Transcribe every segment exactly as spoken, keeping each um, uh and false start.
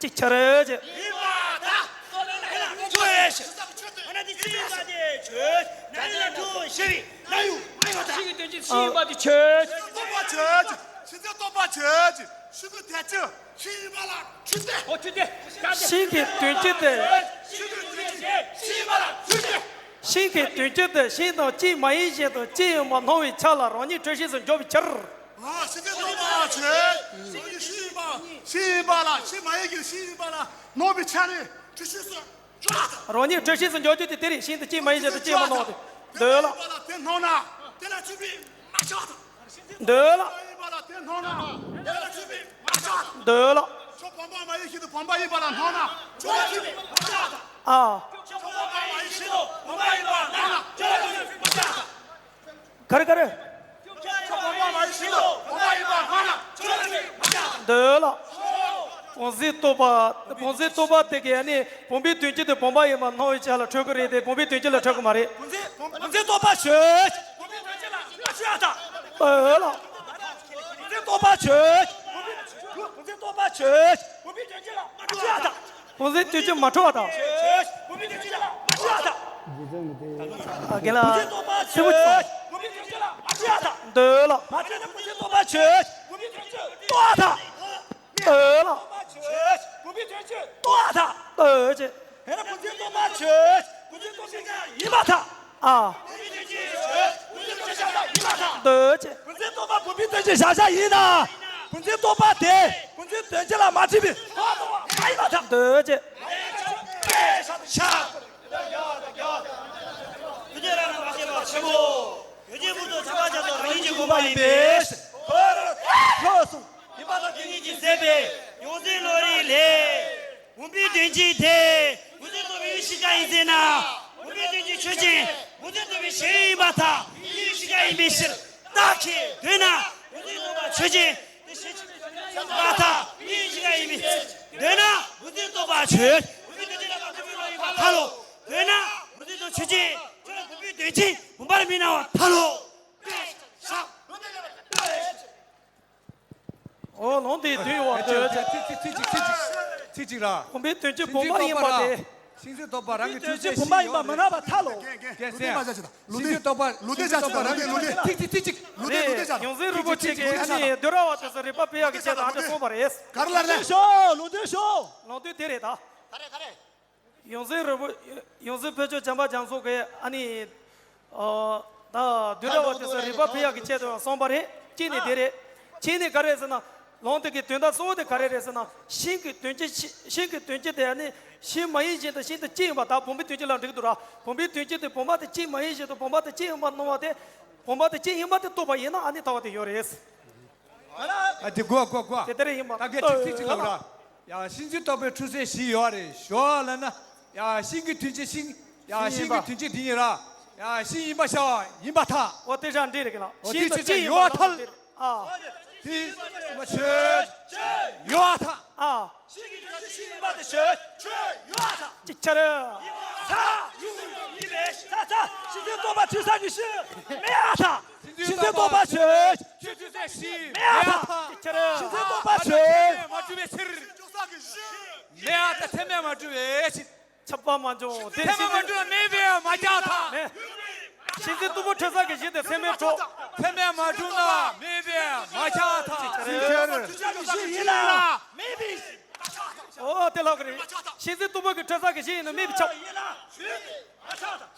ཅིག་ཆར་ཅིག་ཡིན་པར་ཐལ། ཆོས། ཆོས། ཨ་ན་དེ་ཤིང་ཡིན་པ་དེ་ཆོས། ན་ཡིན་ན་འཁྲུལ་ཤེས་པའི་ན་ཡུལ་མ་ཡིན་པར་ཐལ། ཤིང་གི་དོན་སྤྱི་ཤིང་ཡིན་པ་དེ་ཆོས། ཤིང་རྟོག་པ་ཆོས། ཤིང་རྟོག་པ་ཆོས། ཤིང་གི་དོན་སྤྱི། ཨོ་ཆོས་དེ། ཤིང་གི་དོན་སྤྱི་དེ། ཤིང་གི་དོན་སྤྱི་ཤིང་ཡིན་པ་ལ་ཆོས་དེ། ཤིང་གི་དོན་སྤྱི་དེ་ཤིང་དང་གཅིག་མ་ཡིན་བཞིན་དུ་གཅིག་ཡིན་པར་སྣང་བའི་ཆ་ལ་རང་ཉིད་འཁྲུལ་ཤེས་སུ་འཇོག་པའི་ཕྱིར། ཨ། ཤིང་རྟོག་པ་ཆོས། ཤིང་ཡིན་པ། ཤིང་ཡིན་པ་ལ་ཤིང་མ་ཡིན་གྱི་ཤིང་ཡིན་པ་ལ་སྣང་བའི་ཆ་ནས་འཁྲུལ་ཤེས་སུ་འཇོག་པ་དང་། རང་ཉིད་འཁྲུལ་ཤེས་སུ་འཇོག་རྒྱུ་དེ་དེ་རེད། ཤིང་དེ་གཅིག་མ་ཡིན་བཞིན་དུ་གཅིག་ཡིན་པར་སྣང་བ་དེ། འདོད་ལ། ཤིང་ཡིན་པ་ལ་དེ་སྣང་ན་དེ་ལ་ཆོས་པས་མ་ཆགས་པ་དང་། འདོད་ལ། ཤིང་ཡིན་པ་ལ་དེ་སྣང་ན་དེ་ལ་ཆོས་པས་མ་ཆགས་པ་དང་། འདོད་ལ། ཆོས་བུམ་པ་མ་ཡིན་བཞིན་དུ་བུམ་པ་ཡིན་པ་ལ་སྣང་ན་ཆོས་ལ་ཆོས་པས་མ་ཆགས་པ་དང་། ཨ། ཆོས་བུམ་པ་མ་ཡིན་བཞིན་དུ་བུམ་པ་ཡིན་པ་སྣང་ན་ཆོས་ལ་ཆོས་པས་མ་ཆགས་པ་དང་། ག་རེ་ག་རེ། འདོད་ལ། བུམ་འཛིན་རྟོག་པ། བུམ་འཛིན་རྟོག་པ་དེ་གས་ནི་བུམ་པའི་དོན་སྤྱི་དེ་བུམ་པ་ཡིན་པར་སྣང་བའི་ཆ་ལ་འཁྲུལ་གྱི་རེད་དེ་བུམ་པའི་དོན་སྤྱི་ལ་འཁྲུལ་གྱི་མ་རེད། བུམ་འཛིན་རྟོག་པ་ཆོས། འདོད་ལ། བུམ་འཛིན་རྟོག་པ་ཆོས། བུམ་འཛིན་རྟོག་པ་ཆོས། བུམ་པའི་དོན་སྤྱི་ལ་མ་འཁྲུལ་བ་དང་། བུམ་འཛིན་དོན་སྤྱི་མ་འཁྲུལ་བ་དང་། ཆོས། བུམ་པའི་དོན་སྤྱི་ལ་མ་འཁྲུལ་བ་དང་། ཨ། རྒན་ལགས། བུམ་འཛིན་རྟོག་པ་ཆོས། བུམ་པའི་དོན་སྤྱི་ལ་མ་འཁྲུལ་བ་དང་། འདོད་ལ། མ་འཁྲུལ་ན་བུམ་འཛིན་རྟོག་པ་ཆོས། བུམ་པའི་དོན་སྤྱི་རྟོགས་པ་དང་། འདོད་ལ། ཆོས། བུམ་པའི་དོན་སྤྱི་རྟོགས་པ་དང་། འདོད་ཅེས། དེ་ནི་བུམ་འཛིན་རྟོག་པ་ཆོས། བུམ་འཛིན་རྟོག་པ་ཡིན་པར་ཐལ། ཨ། བུམ་པའི་དོན་སྤྱི་ཆོས། བུམ་འཛིན་རྟོག་པ་ཡིན་པར་ཐལ། འདོད་ཅེས། བུམ་འཛིན་རྟོག་པ་བུམ་པའི་དོན་སྤྱི་བཞག་བཞག་ཡིན་ན། བུམ་འཛིན་རྟོག་པ་དེ་བུམ་འཛིན་དོན་སྤྱི་ལ་མ་འཁྲུལ་བའི་ཐོག་ཏུ་མ་ཡིན་པར་ཐལ། འདོད་ཅེས། ཤ། དེ་དུས་རང་ལ་མ་ཤེས་པ་ཆེན་པོ། ཡོད་ཀྱི་བུ་དང་ཆགས་པ་ཆགས་སོགས་རང་ཉིད་ཀྱི་དགོངས་པ་ཡིན་པས། ཁོ་རང་ལྷོ་སུ་ཡིན་པ་དང་དེ་ཉིད་ཀྱིས་ཟད་པའི་ཡོངས་འཛིན་བློ་རིག་ལས། བུམ་པའི་དོན་སྤྱི་དེ་བུམ་འཛིན་རྟོག་པའི་ཤེས་བྱ་ཡིན་ཟེར་ན། བུམ་པའི་དོན་སྤྱི་ཆོས་ཅན་བུམ་འཛིན་རྟོག་པའི་ཤེས་ཡུལ་ཡིན་པར་ཐལ། ཡུལ་ཤེས་བྱ་ཡིན་པའི་ཕྱིར། བདག་གིས་འདོད་ན་བུམ་འཛིན་རྟོག་པ་ཆོས་ཅན། དེ་ཤེས་བྱ་ཡིན་པར་ཐལ། ཡུལ་ཤེས་བྱ་ཡིན་པའི་ཕྱིར། འདོད་ན་བུམ་འཛིན་རྟོག་པ་ཆོས། བུམ་པའི་དོན་སྤྱི་ལ་མ་འཁྲུལ་བའི་བློ་ཡིན་པར་ཐལ་ལོ། འདོད་ན་བུམ་འཛིན་རྟོག་ཆོས་ཅན། ཁྱོད་ལ་བུམ་པའི་དོན་སྤྱི་བུམ་པར་མི་སྣང་བར་ཐལ་ལོ། འོ་ལོང་དེའི་དོན་ཡོད་པར་འདོད། ཚིག་ཚིག་ཚིག་ཚིག་ཚིག་ཚིག་ཚིག་ཅིག་ར། བུམ་པའི་དོན་སྤྱི་བུམ་པ་ཡིན་པ་དེ། ཤིང་འཛིན་རྟོག་པ་རང་གི་དོན་སྤྱི་བུམ་པ་ཡིན་པ་མི་སྣང་བར་ཐལ་ལོ། རྒན་གསལ། ལུགས་འདི་ལུགས་འདི་ལུགས་འདི་ལུགས་འདི་ཚིག་ཚིག་ཚིག་ཚིག་ལུགས་འདི་ལུགས་འདི་ཡོངས་འཛིན་རིན་པོ་ཆེ་གིས་ཨ་ནི་འདུལ་བ་བ་དེ་ཚོ་རིགས་པ་སྤེལ་ཡག་གི་ཆེད་དུ་ཨ་འདི་གསུངས་པ་རེད། ག་རེ་ལབ་ན། ལུགས་འདི་ཤོག་ལུགས་འདི་ཤོག་ལུགས་འདི་དེ་རེད་ད། ག་རེ་ག་རེ། ཡོངས་འཛིན་རིན་པོ། ཡོངས་འཛིན་ཕུན་ཚོགས་བྱམས་པ་རྒྱ་མཚོ་གིས་ཨ་ནི། ཨོ། ད་འདུལ་བ་བ་དེ་ཚོ་རིགས་པ་སྤེལ་ཡག་གི་ཆེད་དུ་གསུངས་པ་རེད། གཅིག་ནས་དེ་རེད། གཅིག་ནས་ག་རེ་ཟེར་ན། ལུང་དེ་གི་དོན་དག་གཙོ་བོ་དེ་ག་རེ་རེད་ཟེར་ན། ཤིང་གི་དོན་སྤྱི་ཤིང་གི་དོན་སྤྱི་དེ་ཨ་ནི་ཤིང་མ་ཡིན་བཞིན་དུ་ཤིང་དང་གཅིག་ཡིན་པ་ད་བུམ་པའི་དོན་སྤྱི་ལ་འགྲིག་འདུག་ར། བུམ་པའི་དོན་སྤྱི་དེ་བུམ་པ་དང་གཅིག་མ་ཡིན་བཞིན་དུ་བུམ་པ་དང་གཅིག་ཡིན་པར་སྣང་བ་དེ། བུམ་པ་དང་གཅིག་ཡིན་པ་དེ་རྟོགས་པ་ཡིན་ན་ཨ་ནི་ཐལ་བ་དེ་ཡོད་རེད། ཨ་དེ་གོ་གོ་གོ། དེ་ལྟར་ཡིན་པ། ད་ག་ཅིག་ཅིག་ཅིག་ལབ་ར། ཡ་ཤིང་འཛིན་རྟོག་པའི་འཁྲུལ་ཚད་བཞི་ཡོད་རེད་ཞོག་ལབ་ན། ཡ་ཤིང་གི་དོན་སྤྱི་ཤིང་། ཡ་ཤིང་གི་དོན་སྤྱི་དེ་ཡིན་ར། ཡ་ཤིང་ཡིན་པ་ཤ་ཡིན་པར་ཐལ། འོ་དེ་ཤ་འདྲེ་རེད་གི་ལ། ཨོ་ཤིང་དེ་དང་ཅི་ཅི་ཡིན་ཡོད་པ་ཐལ། ཨ། དེ་ཤིང་མ་ཆོས་ཡོད་པར་ཐལ། ཨ། གཤིན་གྱི་དོན་ཅན་གཤིན་ཡིན་པ་དེ་ཆོས། ཆོས་ཡོད་ཨ་ཐ། ཅིག་ཆ་རེ། ཡིན་པ་ཐ། ཡིན་པས་ཐ་ཐ། གཤིན་རྗེའི་རྟོག་པ་ཁྲུས་གསར་གྱི་གཤིན་མེད་ཨ་ཐ། གཤིན་རྗེའི་རྟོག་པ་ཆོས། ཁྲུས་གསར་གྱི་གཤིན་མེད་ཨ་ཐ། ཅིག་ཆ་རེ། གཤིན་རྗེའི་རྟོག་པ་ཆོས། མ་གྲུབ་པའི་ཕྱིར། མེད་ཨ་ཐ། མཚན་མས་མ་གྲུབ་པའི་ཕྱིར། ཆགས་པ་མ་བྱུང་། དེ་མཚན་མས་མ་གྲུབ་ན་མེད་པས་མ་ཁྱབ་ཐལ། མེད། གཤིན་རྗེའི་སྟུག་པོ་ཁྲུས་གསར་གྱི་གཞི་དེ་མཚན་མས་གྲུབ། མཚན་མས་མ་གྲུབ་ན་མེད་པས་མ་ཁྱབ་ཐལ། ཅིག་ཆར། ཡིན་ན་མེད་པས། ཨོ་དེ་ལོག་གི་རེད། གཤིན་རྗེའི་སྟུག་པོ་གི་ཁྲུས་གསར་གྱི་གཞི་ཡིན་ན་མེད་པས་ཁྱབ།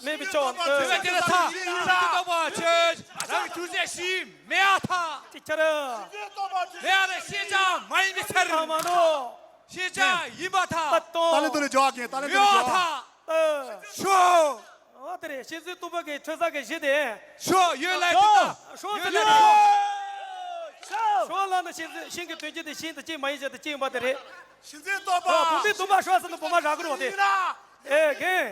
མེད་པས་ཁྱབ། དེ་བས་དེ་ལ་ཐལ། གཤིན་རྗེའི་སྟུག་པོ་ཆོས། རང་གི་ཐུགས་རྗེ་གཤིན་མེད་ཨ་ཐལ། ཅིག་ཆར། མེད་ཨ་ཐལ། ཤེས་བྱ་མ་ཡིན་པའི་ཕྱིར། ཨ་མ་ནོ། ཤེས་བྱ་ཡིན་པར་ཐལ། ད་ལྟ་ལེ་དོ་ལེ་འཇོག་གིན། ད་ལེ་དོ་ལེ་ཡོད་འཇོག་ཐལ། ཨ། ཤོ། ཨོ་དེ་རེད། གཤིན་རྗེའི་སྟུག་པོ་གི་ཁྲུས་གསར་གྱི་གཞི་དེ། ཤོ་ཡོད་ལབ་དུས་ད། ཤོ་ཟེར་ལབ་དུས། ཤོ་ལབ་ན་གཤིན་རྗེ་གཤིན་གྱི་དོན་སྤྱི་དེ་གཤིན་དང་གཅིག་མ་ཡིན་གཞན་དང་གཅིག་ཡིན་པ་དེ་རེད། གཤིན་རྗེའི་སྟུག་པོ། ཨོ་བུམ་པའི་སྟུག་པ་ཤོ་ཟེར་ན་བུམ་པ་རག་གི་རེད་དེ། ཡིན་ན། ཨེ་རྒན།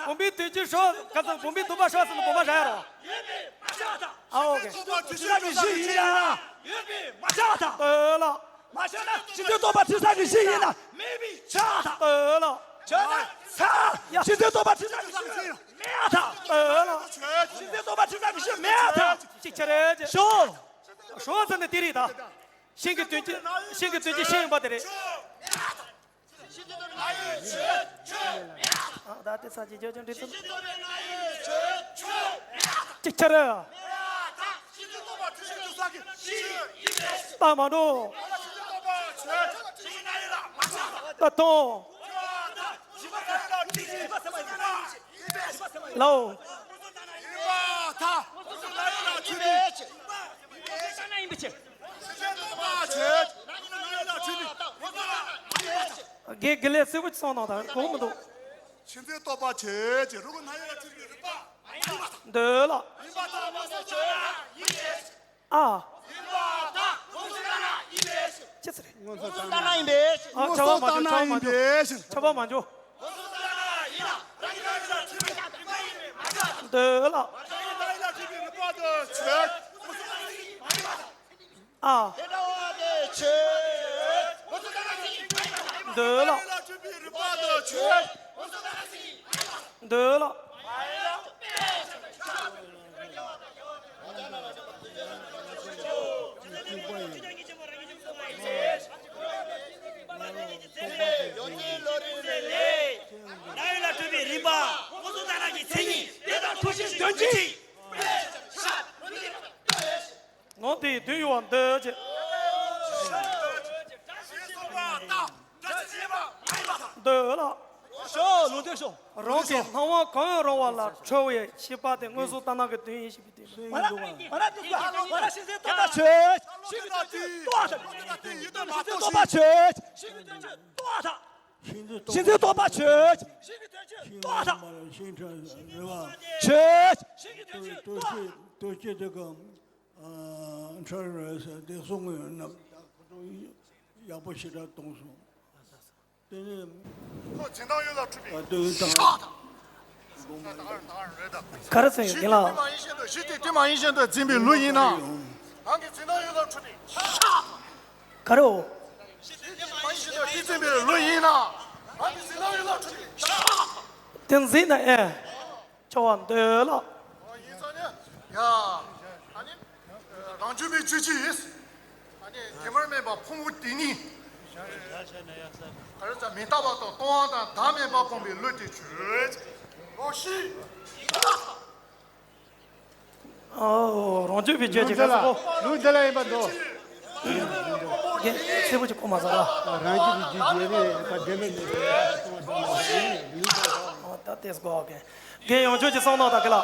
བུམ་པའི་དོན་སྤྱི་ཤོ་ག་ཚོད་བུམ་པའི་སྟུག་པ་ཤོ་ཟེར་ན་བུམ་པ་རག་ཡ་རོ། ཨ་ཨོ་རྒན། ཁྲུས་གསར་གྱི་གཞི་ཡིན་ན། ཡོད་པས་མ་ཁྱབ་ཐལ། ལྟོས་ལ། མ་ཤོར་ན་གཤིན་རྗེའི་སྟུག་པ་ཁྲུས་གསར་གྱི་གཞི་ཡིན་ན་མེད་པས་ཁྱབ་ཐལ། ལྟོས་ལ། ཤོར་ན་ས། ཡ། གཤིན་རྗེའི་སྟུག་པ་ཁྲུས་གསར་གྱི་གཞི་མེད་ཐལ། ལྟོས་ལ། གཤིན་རྗེའི་སྟུག་པ་ཁྲུས་གསར་གྱི་གཞི་མེད་ཐལ། ཅིག་ཆར་རེ། ཤོ། ཤོ་ཟེར་ནས་དེ་རེད་ད། གཤིན་གྱི་དོན་སྤྱི། གཤིན་གྱི་དོན་སྤྱི་གཤིན་ཡིན་པ་དེ་རེད། ཨ་ད་དེ་ས་ཅིག་ཅོ་ཅོ་འདྲི་ཚུལ། ཅིག་ཆར། ལྟ་མ་འགྲོ། ལྟ་དང་། ལའོ། དགེ་དགེ་ལས་གསལ་པོ་ཅིག་གསུངས་གནང་དང་གོ་མི་འདུག་གཤིན་རྗེའི་སྟུག་པ་ཆོས་ཀྱི་རི་བོ་ན་ཡོད་ལ་ཁྲིད་པའི་རིག་པ། འདོད་ལ། ཨ། ཅི་ཟེར། ཨ་ཆ་བ་མ་འཇོག་ཆ་བ་མ་འཇོག་ཆ་བ་མ་འཇོག་འདོད་ལ། ཨ། འདོད་ལ། འདོད་ལ། ནོར་དེའི་དོན་ཡོད་པར་འདོད་ཅེས། འདོད་ལ། རང་གི་སྣང་བ་གང་ཡང་རུང་བ་ལ་ཁྲོ་བའི་ཤེས་པ་དེ་མངོན་སུམ་ལྟར་སྣང་གི་དོན་ཡིན་ཞེས་པའི་དོན། གཤིན་རྗེའི་སྟུག་པ་ཆོས། གཤིན་རྗེའི་སྟུག་པ་ཆོས། གཤིན་རྗེའི་སྟུག་པ་ཆོས། གཤིན་རྗེའི་སྟུག་པ་ཆོས། གཤིན་རྗེའི་སྟུག་པ་ཆོས། ཆོས། གཤིན་རྗེའི་སྟུག་པ། ཨ། ཁྲ་རེ་ཟེར་དེ་གསུང་གི་ཡོད་ན་ཡག་པོ་ཞེ་དྲག་གཏོང་སོང་། དེ་ནས་ཁོ་འཛིན་སྟངས་ཡོད་ལ་འཁྲུལ་པའི་ཨ་དོན་དང་། ག་རེ་ཟེར་ཡོད་ལ། གཞི་དེ་དེ་མ་ཡིན་བཞིན་དུ་འཛིན་པའི་ལུགས་ཡིན་ན། རང་གི་འཛིན་སྟངས་ཡོད་ལ་འཁྲུལ་པའི། ག་རེའོ། གཞི་དེ་དེ་མ་ཡིན་བཞིན་དུ་དེ་འཛིན་པའི་ལུགས་ཡིན་ན། རང་གི་འཛིན་སྟངས་ཡོད་ལ་འཁྲུལ་པའི། དེ་འཛིན་ན་ཨེ། ཆོ་བ་འདོད་ལ། ཡིན་ཙང་ནི། ཡ། ཨ་ནི། རང་རྒྱུད་པའི་རྒྱུད་ཀྱི། ཨ་ནི་དེ་མར་སྨྲས་པ་ཕུང་པོ་དེ་ཉིད། ག་རེ་ཟེར། མི་རྟག་པ་དང་སྟོང་པ་དང་བདག་མེད་པ་སྤངས་པའི་ལུགས་དེ་ཆོས་ཅན། ལོག་ཤེས། ཨོ། རང་རྒྱུད་པའི་རྒྱུད་ཀྱི་ལུགས་འདི་ལ། ལུགས་འདི་ལ་ཡིན་པ་འདུག་རྒན་ཚེ་བོ་ཅིག་གོ་མ་སོང་ལ། རང་རྒྱུད་ཀྱི་རྒྱུད་ཀྱི་ནི་ད་དེ་མེད་ནི། ཨོ་ད་དེ་གོ་རྒན། རྒན་ཡོངས་ཆོས་ཀྱི་གསུང་གནང་དང་གི་ལ།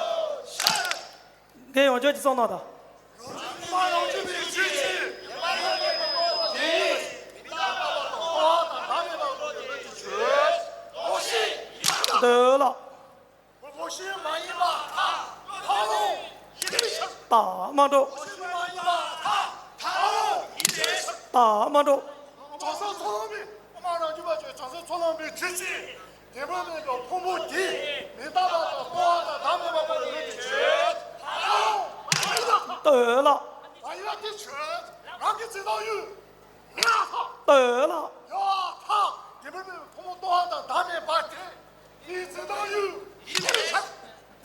རྒན་ཡོངས་ཆོས་ཀྱི་གསུང་གནང་དང་། འདོད་ལ། ལོག་ཤེས་མ་ཡིན་པར་ཐལ། ལྟ་མ་འགྲོ། ལོག་ཤེས་མ་ཡིན་པར་ཐལ། ལྟ་མ་འགྲོ། བྱང་སེམས་ཚོགས་ལམ་པའི། དབུ་མ་རང་རྒྱུད་པ་ཆོས། བྱང་སེམས་ཚོགས་ལམ་པའི་རྒྱུད་ཀྱི། དེ་མར་སྨྲས་པ་ཕུང་པོ་དེ། མི་རྟག་པ་དང་སྟོང་པ་དང་བདག་མེད་པ་སྤངས་པའི་ལུགས་དེ་ཆོས་ཅན། ལྟོས་ལ། མ་ཡིན་པ་དེ་ཆོས་ཅན། རང་གི་འཛིན་སྟངས་ཡོད། མེད་པར་ཐལ། ལྟོས་ལ། ཡོད།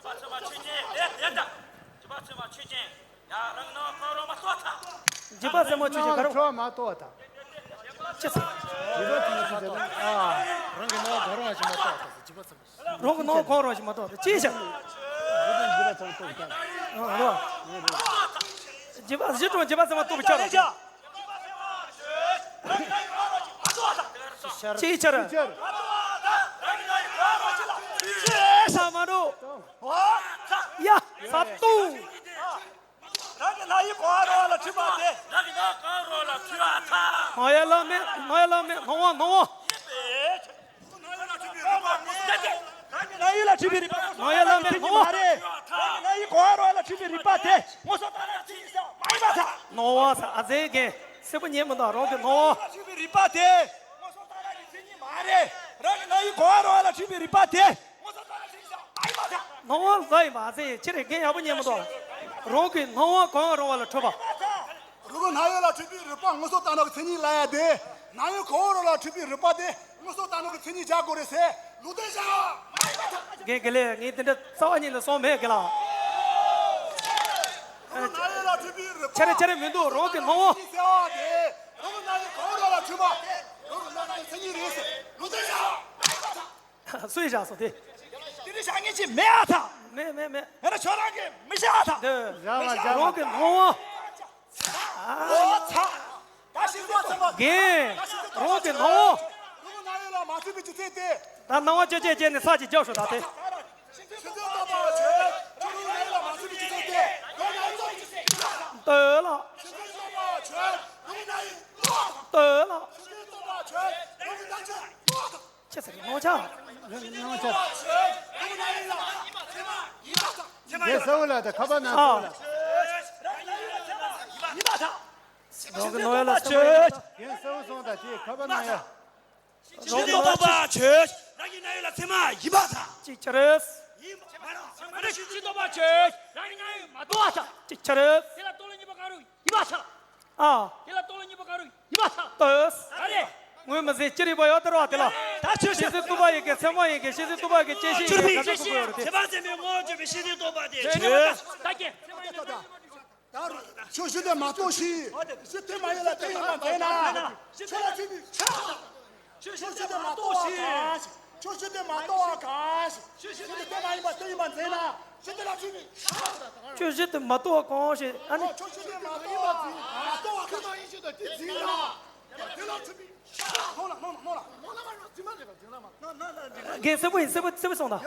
འཇིགས་པ་ཚད་མ་ཆོས་ཅན། ཡ། རང་གི་ནང་གང་རུང་མ་གཏོགས་ད། འཇིགས་པ་ཚད་མ་ཆོས་ཅན། ག་རེ། ཁྲོ་མ་གཏོགས་ད། ཅི་ཟེར། འཇིགས་པ་ཚད་མ་ཆོས་ཅན། ཨ། རང་གི་ནང་གང་རུང་ཞིག་མ་གཏོགས་ད། འཇིགས་པ་ཚད་མ། རང་གི་ནང་གང་རུང་ཞིག་མ་གཏོགས་ད། ཅི་བྱ། འཇིགས་པ་ཚད་མ་གཏོགས་ད། ཨ། རོ། འཇིགས་པ་གཞི་གྲོང་འཇིགས་པ་ཚད་མ་གཏོགས་པའི་ཆ་རོ། ཅིའི་ཕྱིར། ས་མ་རུ། ཡ། ས་སྟོང་། རང་གི་སྣང་ཡུལ་གང་རུང་ལ་འཁྲུལ་པ་དེ། རང་གི་སྣང་གང་རུང་ལ་འཁྲུལ་པ་དང་། སྣང་ཡུལ་ལ་མེད། སྣང་ཡུལ་ལ་མེད། སྣང་བ། སྣང་བ། སྣང་ཡུལ་ལ་འཁྲུལ་པའི་རིག་པ། སྣང་ཡུལ་ལ་མེད། སྣང་བ། མཚན་ཉིད་མ་རེད། རང་གི་སྣང་ཡུལ་གང་རུང་ལ་འཁྲུལ་པའི་རིག་པ་དེ་སྔོ་སོགས་ལྟར་མཚན་ཉིད་ཟེར་བ་མ་ཡིན་པར་ཐལ། སྣང་བ་ཟེར། ཨ་ཙི་རྒན། གསལ་པོ་ཉན་མི་འདུག་རང་གི་སྣང་བ། ལ་འཁྲུལ་པའི་རིག་པ་དེ་སྔོ་སོགས་ལྟར་མཚན་ཉིད་མ་རེད། རང་གི་སྣང་ཡུལ་གང་རུང་ལ་འཁྲུལ་པའི་རིག་པ་དེ། སྣང་བ་ལ་ཡིན་པ། ཨ་ཙི། ཁྱེད་རང་རྒན་ཡག་པོ་ཉན་མི་འདུག་རང་གི་སྣང་བ་གང་རུང་བ་ལ་འཁྲུལ་པ། རང་གི་སྣང་ཡུལ་ལ་འཁྲུལ་པའི་རིག་པ་སྔོ་སོགས་ལྟར་སྣང་གི་མཚན་ཉིད་ལབ་ཡ་དེ། སྣང་ཡུལ་གང་རུང་ལ་འཁྲུལ་པའི་རིག་པ་དེ་སྔོ་སོགས་ལྟར་སྣང་གི་མཚན་ཉིད་བྱ་དགོས་རེད་ཟེར་ལུང་བསྟན་བྱ། རྒན་དགེ་ལེགས། ངས་དེ་འདྲ་རྩ་བ་ཉིད་ནས་གསུངས་མེད་རྒན་ལགས། རང་གི་སྣང་ཡུལ་ལ་འཁྲུལ་པའི་རིག་པ། ཁྱེད་རང་། ཁྱེད་རང་མི་འདུག་རང་གི་སྣང་བ། ཟེར་བ་དེ། རང་གི་སྣང་ཡུལ་གང་རུང་ལ་འཁྲུལ་པ་དེ་རང་གི་སྣང་བའི་མཚན་ཉིད་རེད་ཟེར་ལུང་བསྟན་བྱ། སུས་བཞག་སོང་དེ། དེ་འདྲ་བཞག་མཁན་ཅིག་མེད་ཨ་ཐག་མེད་མེད་མེད། ཡང་ན་ཁྱོད་རང་གིས་མི་བཞག་ཨ་ཐག་འདི་བཞག་པ་བཞག་པ། རང་གི་སྣང་བ། ཨོ་ཚ། ད་ཤི་ཚ་ཚ་བ། རྒན། རང་གི་སྣང་བ། རང་གི་སྣང་ཡུལ་ལ་མ་ཚུད་པའི་རྒྱུ་མཚན་དེ། ད་སྣང་བ་ཅོ་ཅོ་བྱས་ནས་ས་ཅིག་རྒྱབ་ཤོག་ད་དེ། ཤི་ཚ་ཚ་བ་ཆོས། ཁྱོད་རང་གི་སྣང་ཡུལ་ལ་མ་ཚུད་པའི་རྒྱུ་མཚན་དེ། རང་གི་སྣང་ཡུལ་ལ། ཤི་ཚ་ཚ་བ་ཆོས། རང་གི་སྣང་ཡུལ། ལྟོས་ལ། ཤི་ཚ་ཚ་བ་ཆོས། རང་གི་སྣང་ཆ། ཅི་ཟེར། སྣང་ཆ། སྣང་ཆ། རྒན་གསལ་བོ་ལ་དང་ཁ་པར་ནང་གསལ་བོ་ལ། རང་གི་སྣང་ཡུལ་ལ་སེམས་པ། རྒན་གསལ་བོ་སོང་དང་དེ་ཁ་པར་ནང་ཡ། རང་གི་སྟོང་པ་ཆོས། རང་གི་སྣང་ཡུལ་ལ་མཚན་མ་ཡིན་པར་ཐལ། ཅིག་ཅར། ཡིན་པར་ཐལ། མ་རེད། སྟོང་པ་ཆོས། རང་གི་སྣང་ཡུལ་མ་རྟོགས་པར་ཐལ། ཅིག་ཅར། དེ་ལ་རྟོགས་ལ་གཉིས་པ་གང་རུང་ཡིན་པར་ཐལ། ཨ། དེ་ལ་རྟོགས་ལ་གཉིས་པ་གང་རུང་། ཡིན་པར་ཐལ། ལྟོས། ཨ་རེ། ངོས་མི་ཟིན་ཅི་རིགས་པ་ཡོད་དེ་རོ་དེ་ལ། ད་ཆོས་ཤེས་ཤེས་བརྩོན་པ་ཡི་གེ་ཚད་མ་ཡི་གེ་ཤེས་ཤེས་བརྩོན་པ་ཡི་གེ་སྐྱེ་ཤེས་ཡི་གེ་ག་ཚོད་དགོས་ཡོད་རེད་དེ། ཁྱད་པར་ཚད་མའི་ངོ་བོ་བརྗོད་པའི་ཤེས་ཚད་རྟོགས་པ་དེ་ཆོས། ད་གེ། ད་རུང་ཆོས་ཞི་དེ་མ་རྟོགས་ཤིང་། ཞི་དེ་མ་ཡིན་ལ་དེ་ཡིན་པ་འཛིན་ན། ཆོས་ལ་ཆོས་མིན་ཆགས། ཆོས་ཞི་དེ་མ་རྟོགས་པ་གང་ཞིག་ཆོས་ཞི་དེ་མ་རྟོགས་པ་གང་ཞིག་ཆོས་ཞི་དེ་མ་ཡིན་པ་དེ་ཡིན་པ་འཛིན་ན། ཞི་དེ་ལ་ཆོས་མིན་ཆགས། ཆོས་ཞི་དེ་མ་རྟོགས་པ་གང་ཞིག་ཨ་ནི། ཆོས་ཞི་དེ་མ་རྟོགས་པ་འཛིན་མ་རྟོགས་པ་གང་ཞིག་དེ་ལ་ཆོས་མིན་ཆགས། ནོར་ལ་ནོར་ལ་ནོར་ལ། རྒན་གསལ་པོ་ཡིན། གསལ་པོ་གསལ་པོ་སོང་ད།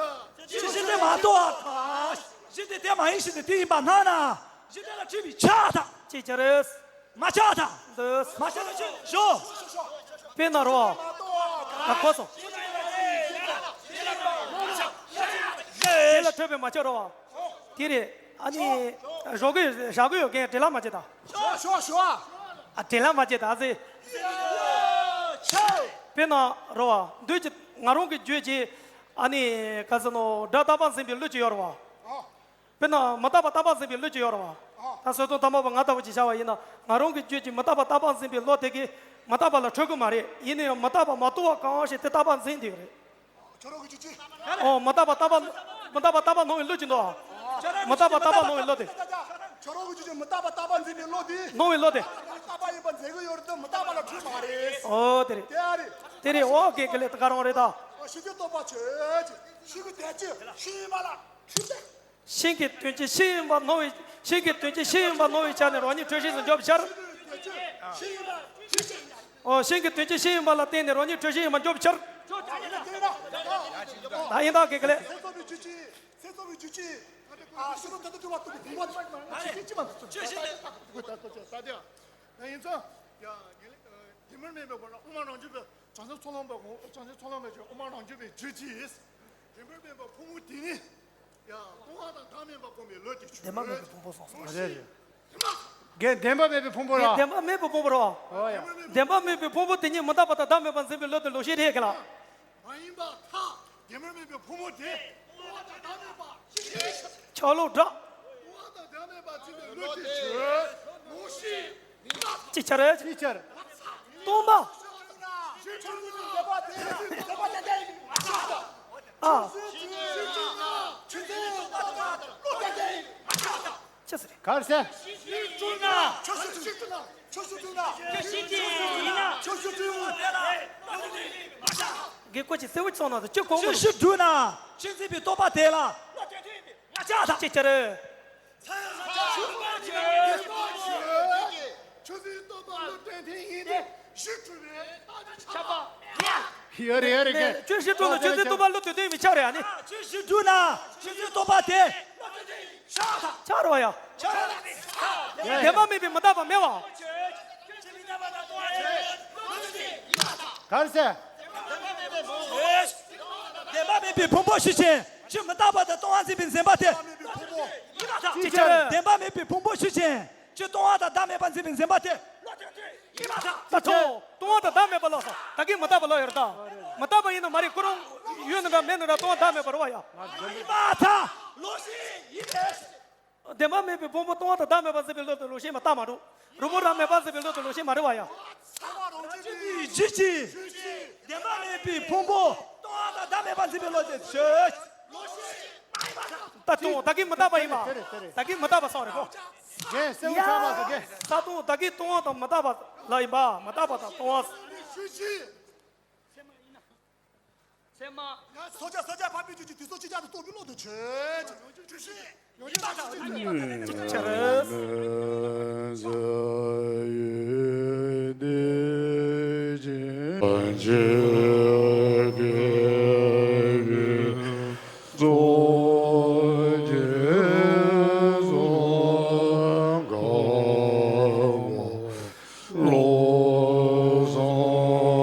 ཆོས་ཞི་དེ་མ་རྟོགས་པ་གང་ཞིག་ཞི་དེ་དེ་མ་ཡིན་ཞི་དེ་དེ་ཡིན་པ་སྣང་ན། ཞི་དེ་ལ་ཆོས་མིན་ཆགས་དང་། ཅིག་ཅར། མ་ཆགས་དང་། འདོད། མ་ཆགས་ན་ཆོས་ཞོ། དཔེར་ན་རོ། ད་གོ་སོང་། དེ་ལ་འཕྲོད་པའི་མ་ཆགས་རོ། དེ་རེད། ཨ་ནི། ཞོག་གི་ཞག་གི་ཡོད་མཁན་འབྲེལ་ལམ་མ་བྱེད་དང་། ཞོ་ཞོ་ཞོ། ཨ་འབྲེལ་ལམ་མ་བྱེད་དང་ཟེ། དཔེར་ན་རོ། འདོད་ཀྱི་ང་རང་གི་རྒྱུད་ཀྱི། ཨ་ནི། ག་ཟེར་ནོ། སྒྲ་རྟག་པར་འཛིན་པའི་ལུས་ཀྱི་ཡོད་རེད་བ། དཔེར་ན་མི་རྟག་པ་རྟག་པར་འཛིན་པའི་ལུས་ཀྱི་ཡོད་རེད་བ། ད་གསོལ་སྟོན་དམ་པ་པོ་ང་ལྟ་བུ་ཅིག་བྱ་བ་ཡིན་ན་ང་རང་གི་རྒྱུད་ཀྱི་མི་རྟག་པ་རྟག་པར་འཛིན་པའི་བློ་དེ་གིས་མི་རྟག་པ་ལ་འཕྲོད་ཀྱི་མ་རེད། ཡིན་ན་ཡང་མི་རྟག་པ་མ་རྟོགས་པ་གང་ཞིག་དེ་རྟག་པར་འཛིན་བསྡད་ཀྱི་རེད། ཁྱོད་རང་གི་རྒྱུད་ཀྱི། ཨོ་མི་རྟག་པ་རྟག་པར། མི་རྟག་པ་རྟག་པ་སྣང་བའི་བློ་ཅིག་འདུག་མི་རྟག་པ་རྟག་པ་སྣང་བའི་བློ་དེ། ཁྱོད་རང་གི་ཆོས་ཅན་མི་རྟག་པ་རྟག་པ་འཛིན་པའི་བློ་དེ། སྣང་བའི་བློ་དེ། རྟག་པ་ཡིན་པ་འཛིན་གྱི་ཡོད་རེད་དེ་མི་རྟག་པ་ལ་འཁྲུལ་མ་རེད། ཨོ་དེ་རེད། དེ་རེད། ཨོ་དགེ་དགེ་ལེགས། ད་ག་རང་རེད་ད། ཤེས་བྱའི་རྟོག་པ་ཆོས་ཅན། ཤེས་ཀྱི་དོན་སྤྱི་ཤེས་ཡིན་པ་ལ་འཁྲུལ་ཆ། ཤིང་གི་དོན་སྤྱི་ཤིང་ཡིན་པ་སྣང་བའི། ཤིང་གི་དོན་སྤྱི་ཤིང་ཡིན་པ་སྣང་བའི་ཆ་ནས་རང་ཉིད་འཁྲུལ་ཤེས་སུ་འཇོག་པའི་ཕྱིར། ཨོ་ཤིང་གི་དོན་སྤྱི་ཤིང་ཡིན་པ་ལ་བརྟེན་ནས་རང་ཉིད་འཁྲུལ་ཤེས་ཡིན་པར་འཇོག་པའི་ཕྱིར། ད་ཡིན་ད་དགེ་དགེ་ལེགས། ཡིན་ཙང་ཡ་ངེས་ལེགས་ཐིམ་མེར་མེད་པའི་སྒོ་ནས་དབུ་མ་རང་རྒྱུད་པའི་བྱང་སེམས་ཚོགས་ལམ་པ་གོང་། བྱང་སེམས་ཚོགས་ལམ་པ་ཆོས་དབུ་མ་རང་རྒྱུད་པའི་རྒྱུད་ཀྱི་ཐིམ་མེར་མེད་པའི་ཕུང་པོ་དེ་ནི། ཡང་སྟོང་པ་དང་བདག་མེད་པ་སྒོམ་པའི་ལུགས་དེ་ཆོས་བདེན་པ་མེད་པའི་ཕུང་པོ་སོང་སོང་། རེད་རེད། རྒན་བདེན་པ་མེད་པའི་ཕུང་པོ་ར། རྒན་བདེན་པ་མེད་པའི་ཕུང་པོ་ར། ཨོ་ཡ། བདེན་པ་མེད་པའི་ཕུང་པོ་དེ་ཉིད་མི་རྟག་པ་དང་བདག་མེད་པར་འཛིན་པའི་བློ་དེ་ལོག་ཤེས་རེད་ག་ལ། མ་ཡིན་པར་ཐལ། བདེན་པ་མེད་པའི་ཕུང་པོ་དེ། སྟོང་པ་དང་བདག་མེད་པ་ཅི་ཞིག་ཆགས་ལོག་འདྲ། སྟོང་པ་དང་བདག་མེད་པར་འཛིན་པའི་ལུགས་དེ་ཆོས་ལོག་ཤེས་མི་རྟག་ཅི་ཆ་རེད། ཅི་ཆ་རེད། སྟོང་པ། ཨ། ཅི་ཟེར། དགེ་བསྐོས་ཀྱི་གསལ་བོ་ཅིག་སོང་ན་དུ་ཅི་གོ་ཅི་ཞིག་བསྒྲུབ་ན་ཆོས་འཛིན་པའི་རྟོག་པ་དེ་ལ། ཅི་ཆ་རེད། ཆོས་འཛིན་རྟོག་པ་བློ་གཏད་མཁན་ཡིན་ཏེ་གཞི་གྲུབ་པའི་རྟགས་ཀྱི་ཁྱབ་པ། ཡོད་རེད་ཡོད་རེད་གས། ཆོས་བཞི་སྒྲུབ་ན་ཆོས་འཛིན་རྟོག་པ་བློ་གཏད་མཁན་མི་ཆགས་རེད་ཨ་ནི། ཆོས་བཞི་སྒྲུབ་ན་ཆོས་འཛིན་རྟོག་པ་དེ་ཆགས་རེད་བ་ཡ། བདེན་པ་མེད་པའི་མི་རྟག་པ་མེད་བ། ག་རེ་ཟེར། བདེན་པ་མེད་པའི་ཕུང་པོ་ཤེས་བཞིན་ཆོས་མི་རྟག་པ་དང་སྟོང་པ་འཛིན་པའི་འཛིན་པ་དེ། ཅི་ཆ་རེད། བདེན་པ་མེད་པའི་ཕུང་པོ་ཤེས་བཞིན་ཆོས་སྟོང་པ་དང་བདག་མེད་པར་འཛིན་པའི་འཛིན་པ་དེ། ད་ཐོ། སྟོང་པ་དང་བདག་མེད་པ་ལ་སོགས་ད་གིན་མི་རྟག་པ་ལ་ཡོད་རེད་ད། མི་རྟག་པ་ཡིན་ན་མ་རེད། ཁོ་རང་ཡོད་ན་འདྲ་མེད་ན་འདྲ་སྟོང་པ་བདག་མེད་པ་རེད་བ་ཡ། མ་ཡིན་པར་ཐལ། ལོག་ཤེས་ཡིན་པས། བདེན་པ་མེད་པའི་ཕུང་པོ་སྟོང་པ་དང་བདག་མེད་པར་འཛིན་པའི་བློ་དེ་ལོག་ཤེས་མ་རྟག་མ་རུང་། རུང་བ་རང་མེད་པར་འཛིན་པའི་བློ་དེ་ལོག་ཤེས་མ་རེད་བ་ཡ། རྗེས་ཀྱི། བདེན་པ་མེད་པའི་ཕུང་པོ་སྟོང་པ་དང་བདག་མེད་པར་འཛིན་པའི་བློ་དེ་ཆོས། ད་སྟོང་ད་གིན་མི་རྟག་པ་ཡིན་པ། ད་གིན་མི་རྟག་པ་སོང་རེད་གོ། རྒན་གསལ་བོ་ཆགས་མ་སོང་རྒན། ད་སྟོང་ད་གིན་སྟོང་པ་དང་མི་རྟག་པ་ལ་ཡིན་པ་མི་རྟག་པ་དང་སྟོང་པ། ཚད་མ། ཚད་མ། ཡང་སོ་སྐྱ་ས་སྐྱ་འཕགས་པའི་རྒྱུད་ཀྱི་དུས་སོ་ཅི་ཆ་དུ་རྟོགས་པའི་བློ་དེ་ཆོས་ཅན། ཡོད་པ་དང་ཡིན་པ་དང་ཆ་རེད།